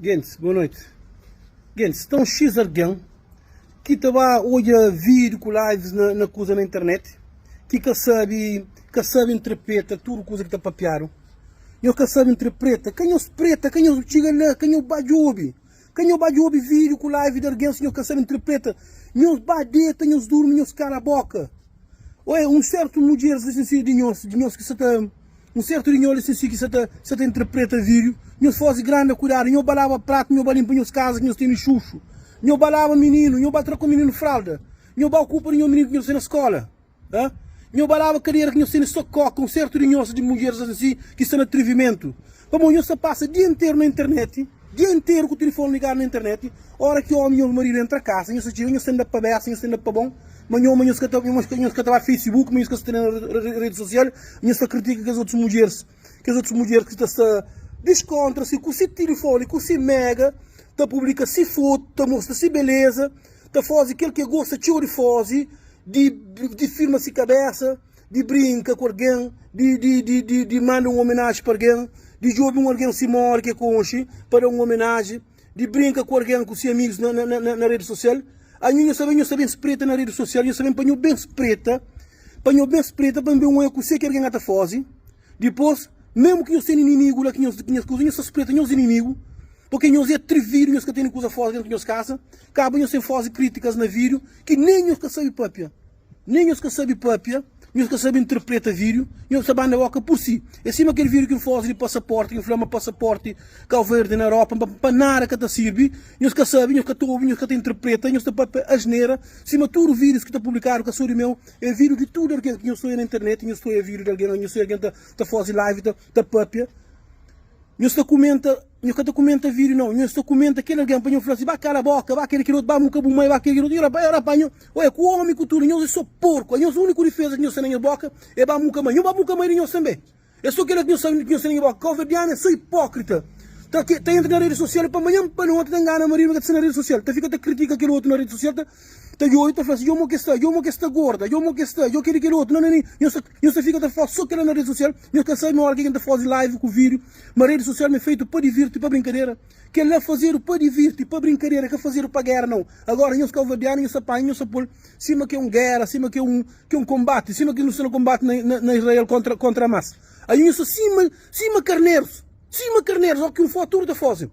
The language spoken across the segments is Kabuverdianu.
Gentis, boa noiti. Gentis, sta un xis argen ki ta ba odja vídiu ku lives na, na kuza na internet, ki ka sabe, ka sabe interpreta tudu kuza ki ta papiadu. Nhos ka sabe interpreta, ka nhos preta, ka nhos txiga la, ka nhos ba djobe. Ka nhos ba djobe vídiu ku live di argen si nhos ka sabe interpreta. Nhos ba deta, nhos durmi, nhos kala boka. Oe, un sertu mudjeris li sinsi di nhos, di nhos ki sa ta, un sertu di nhos li sinsi ki sa ta, sa ta interpreta vídiu, nhos faze granda kuidadu, nhos ba laba pratu, nhos ba linpa nhos kaza ki nhos tene xuxu, nhos ba laba mininu, nhos ba tra ku mininu fralda, nhos ba okupa di nhos mininu ki nhos tene na skola, ha? Nhos ba laba kadera ki nhos tene so koka, un sertu di nhos di mudjeris asinsi ki sta na trivimentu, pamodi nhos ta pasa dia interu na internet, dia interu ku tilifoni ligadu na internet, ora ki omi nhos maridu entra kasa, nhos ta txiga, nhos ta da pabesa, nhos ta da pa bon. Ma nho, ma nhos ka ta, nhos ka ta ba Facebook, ma nhos ka sta na redi sosial, nhos ta kritika kes otus mudjeris, kes otus mudjeris ki ta sta diskontra si ku si tilifoni, ku si mega, ta publika si fotu, ta mostra si beleza, ta faze kel ki e gosta txeu di faze, di di filma si kabesa, di brinka ku algen, di di di di di manda un omenaji pa algen, di djobe un algen si mori ki e konxe pa da un omenaji. Di brinka ku algen, ku si amigus na, na, na, na redi sosial. Anho nho sabe, nho sta ben spreta na redi sosial, nho sta ben pa nho ben spreta, pa nho ben spreta pa nho ben oia kuse ki algen ata faze. Dipos, mesmu ki nho ten inimigu la ki nho, ki nho kuza, nho sta spreta nhos inimigu, porque nhos é atrevidu, nhos ka tene kuza faze dentu nhos kasa, kaba nhos ten faze kritikas na video ki nen nhos ka sabe papia. Nen nhos ka sabe papia, nhos ka sabe interpreta vídiu, nhos ta banda boka pur si. É sima kel vídiu ki N faze di pasaporti, ki N fla ma pasaporti Kauverdi na Europa pa pa nada ka ta sirbi. Nhos ka sabe, nhos ka ta obi, nhos ka ta interpreta, nhos ta papia asnera. Sima tudu vídius ki ta publikadu ka so di meu, é vídiu di tudu algen ki nhos ta oia na internet, nhos ta oia vídiu di algen, nhos ta oia algen ta ta faze live ta ta papia. Nhos ta kumenta, nhos ka ta kumenta vídiu nau, nhos ta kumenta kel algen pa nhos fla si, ba kala boka, ba kel kel otu, ba muka bu mai, ba kel kel otu. Nhos rapá, rapá, nho, oia, ku omi ku tudu, nhos é so porku. Anhos úniku difeza ki nhos ten na nhos boka é ba muka mai. Nhos ba muka mai di nhos tanbe. É so kila ki nhos sabe ki nhos ten na nhos boka. Kauverdianu é so hipókrita. Ta ke, ta entra na redi sosial pa manhan pa noti ta ngana maridu ma ka ta sta na redi sosial. Ta fika ta kritika kel otu na redi sosial, ta ta djobe, ta fla si, djo mo ke sta, djo mo ke sta gorda, djo mo ke sta, djo kel kel otu. Nanani, nhos ta. Nhos ta fika ta fla so kela na redi sosial, nhos ka sabe ma ora ki ken ta faze live ku video, ma redi sosial ma é feito pa divirti, pa brinkadera. Kela fazedu pa divirti, pa brinkadera, ka fazedu pa gera nau. Agora nhos kauverdianu nhos ta panha nhos ta pol sima ki é un gera, sima ki é un ki é un konbati, sima ki nu sta na konbati na na na Israel kontra kontra Hamas. Aí nhos sta sima sima karnerus, sima karnerus, o ki un fo tudu ta faze.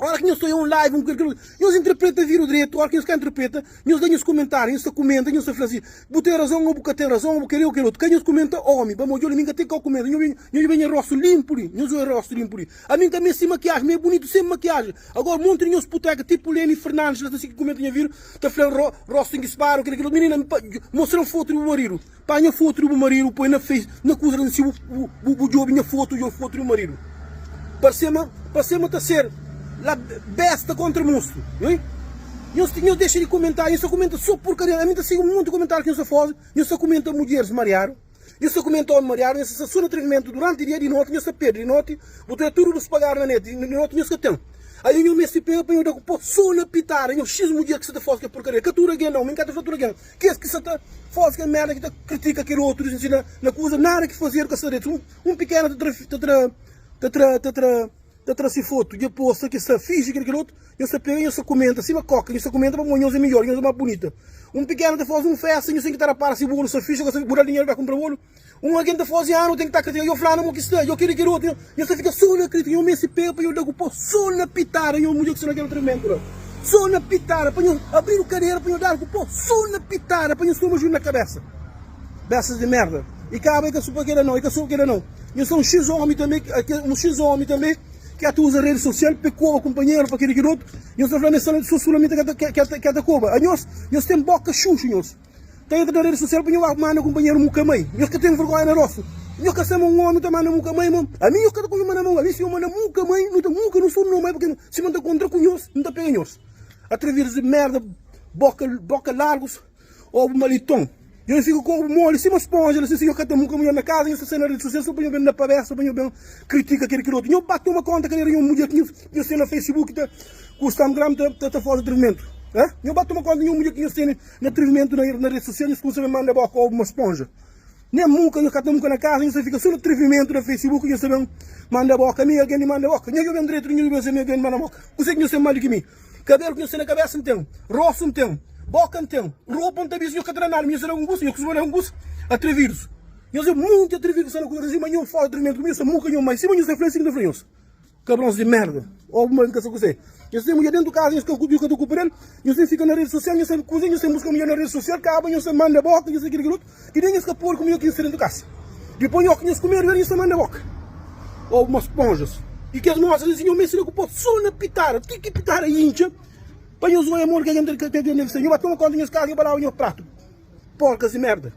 Ora ki nhos ta oia un live, un kel kel, nhos interpreta vídeo dretu, ora ki nhos ka interpreta, nhos da nhos komentáriu, nhos ta kumenta, nhos ta fla si, bu ten razon ô bu ka ten razon, ô bu kel-li ô kel otu. Ka nhos kumenta ómi, pamodi djobe mi N ka ten kau kumenta. Nhos ben, nhos ben nha rostu linpu li, nhos oia rostu linpu li. Ami N ka meste makiaji, mi é bunitu sen makiaji. Agora, monti di nhos puteka, tipu Leni Fernandes, la ta sigi kumenta nha vídeo, ta fla ro, rostu ingispadu, kel-li kel otu. Minina, pa, mostra-m fotu di bu maridu. Panha fotu di bu maridu poi na face na kuza la si bu bu djobi nha fotu djobi fotu di bu maridu parse ma parse ma ta ser la besta kontra monstru oi nhos nhos dexa di kumenta nhos ta kumenta so porkaria ami ta sigi un monti kumentariu ki nhos ta faze nhos ta kumenta mudjeris mariadu nhos ta kumenta omi mariadu nhos ta sta so na trivimentu duranti dia di noti nhos ta perdi di noti bu ta tudu bu spagadu na net di noti nhos ka ten Aí nho meste pega pa nho da ku pó so na pitada nho xis mudjer ki sa ta faze kel porkaria ka tudu algen nau mi nka ta fla tudu algen Kes ki sa ta faze kel merda ki ta kritika kel otu di na na kuza nada ki fazedu ka sta dretu un un pikena ta tra ta tra ta tra ta tra ta tra si fotu dja posta ki sta fixi kel kel otu nhos ta pega nhos ta kumenta sima koka nhos ta kumenta pamodi nhos é midjor nhos é más bunita un pikena ta faze un festa nhos ten ki ta rapara si bolu sta fixi o ka sta fixi bu dal dinheru pa kumpra bolu. Un algen ta faze anu ten ki ta kritika, yo flanu mo ki sta, yo keli kel otu, nho ta fika so na kritika, nho meste pega pa nho da ku po so na pitada, nho mudjer ki sta na kel atrevimento la, so na pitada, pa nho abridu kadera pa nho dadu ku po so na pitada, pa nho toma juiu na kabesa. Bestas di merda. I kaba i ka supa kela nau, i ka supa kela nau. Nho sta un xis omi tanbe, un xis omi tanbe ki ata uza redi sosial pa koba kunpanheru, pa keli kel otu, nho ta fla ma e sta sulamita ki ata koba. Anhos, nhos ten boka xuxu nhos. Ta entra na redi sosial pa nho ba manda kunpanheru muka mai. Nhos ka ten vergonha na rostu. Nho ka sa ma un omi ta manda muka mai mo. Ami nho ka ta konxe manda mau. Ami si nho manda muka mai, nu ta muka nu suru no mai purke si ma N ta kontra ku nhos, N ta pega nhos. Atrevidus di merda, boka boka largus, obu maliton. Nho fika ku obu moli sima sponja la si nho ka ta muka mudjer na kaza, nho sta sai na redi sosial so pa nho ben da pabesa, pa nho ben kritika kel kel otu. Nho ba toma konta kadera nho mudjer ki nho ten na facebook ta ku Instagram ta ta faze atrevimentu. Nho ba toma konta nho mudjer ki nho tene Na atrivimentu na redi sosial nhos kumsa ben manda boka obu ma sponja. Nen muka nhos ka ta muka na kaza, nhos ta fika so na trivimentu na Facebook, nhos ta ben manda boka mi, algen di manda boka. Nha djoben dretu di nha djoben se mi algen di manda boka. Kuse ki nhos ten mal di ki mi? Kabelu ki nhos ten na kabesa N ten, rostu N ten, boka N ten, ropa N ta bisti, nhos ka ta da nada, mi nhos ta da un kusa, nhos kustuma da un kusa. Atrevidus. Nhos é munti atrevidu ku sta na kuza sima nho fora atrivimentu ku mi, nhos ta muka nho mai sima nhos ta fla, si ki N ta fla nhos. Kabrons di merda. Obu ma N ka sa kuse. Nhos ten mudjer dentu kaza, nhos ka nhos ka ta okupa del, nhos ten fika na redi sosial, nhos sabe kuze, nhos ten buska mudjer na redi sosial, kaba nhos ta manda boka, nhos ta kila kila otu, ki nen nhos ka pode ku mudjer ki nhos sta dentu kasa. Dipos nho ki nhos kumedu el, nhos ta manda boka. Obu ma sponjas. I kes mosas li si nho meste da ku po so na pitada, ti ki pitada intxa, pa nhos oia modi ki algen ta ki algen debe ser. Nho ba toma konta nhos kaza, nho ba laba nho pratu. Porkas di merda.